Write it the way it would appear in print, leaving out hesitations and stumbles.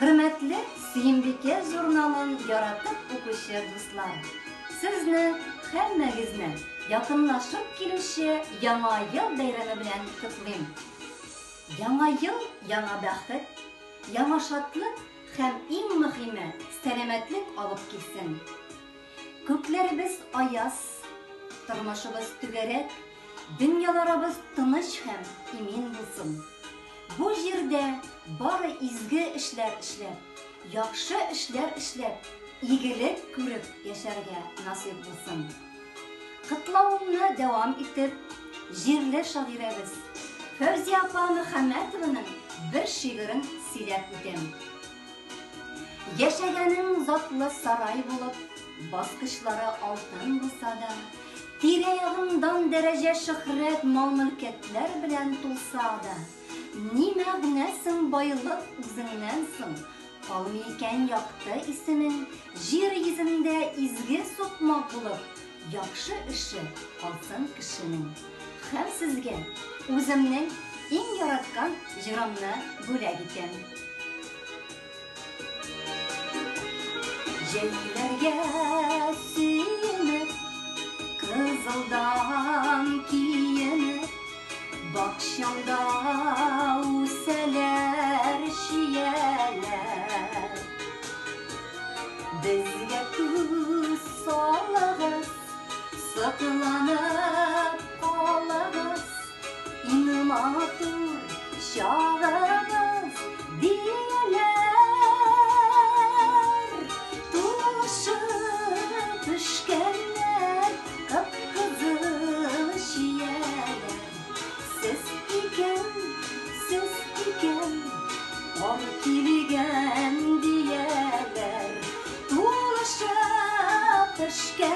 Хөрмәтле Сөембикә журналын яратып укучы дуслар! Сезне һәммәгезне якынлашып килүче Яңа ел бәйрәме белән котлыйм! Яңа ел яңа бәхет, яңа шатлык һәм иң мөхиме, сәламәтлек алып килсен! Күкләребез аяз, тормышыбыз түгәрәк, дөньяларыбыз тыныч һәм имин булсын. Бу җирдә бары изге эшләр эшләп, яхшы эшләр эшләп, игелек күреп яшәргә насыйп булсын. Котлавымны дәвам итеп, җирле шагыйрәбез Фәүзия апа Мөхәммәтованың бер шигырен сөйләп үтәм. Яшәгәнең затлы сарай булып, баскычлары алтын булса да, тирә-ягың дан-дәрәҗә, шөһрәт, мал-мөлкәтләр белән тулса да, ни мәгънә соң байлык үзеңнән соң калмый икән якты исемең, җир йөзендә изге сукмак булып, яхшы эше калсын кешенең. Һәм сезгә үземнең иң яраткан җырымны бүләк итәм. Җәйләргә сөенеп, кызылдан киенеп, бакчамда үсәләр чияләр. Безгә күз салыгыз, сокланып калыгыз, Иң матур чагыбыз дияләр. Тулышып пешкәннәр кып-кызыл чияләр. Сез икән, сез икән, пар килгән дияләр. Тулышып пешкәннәр.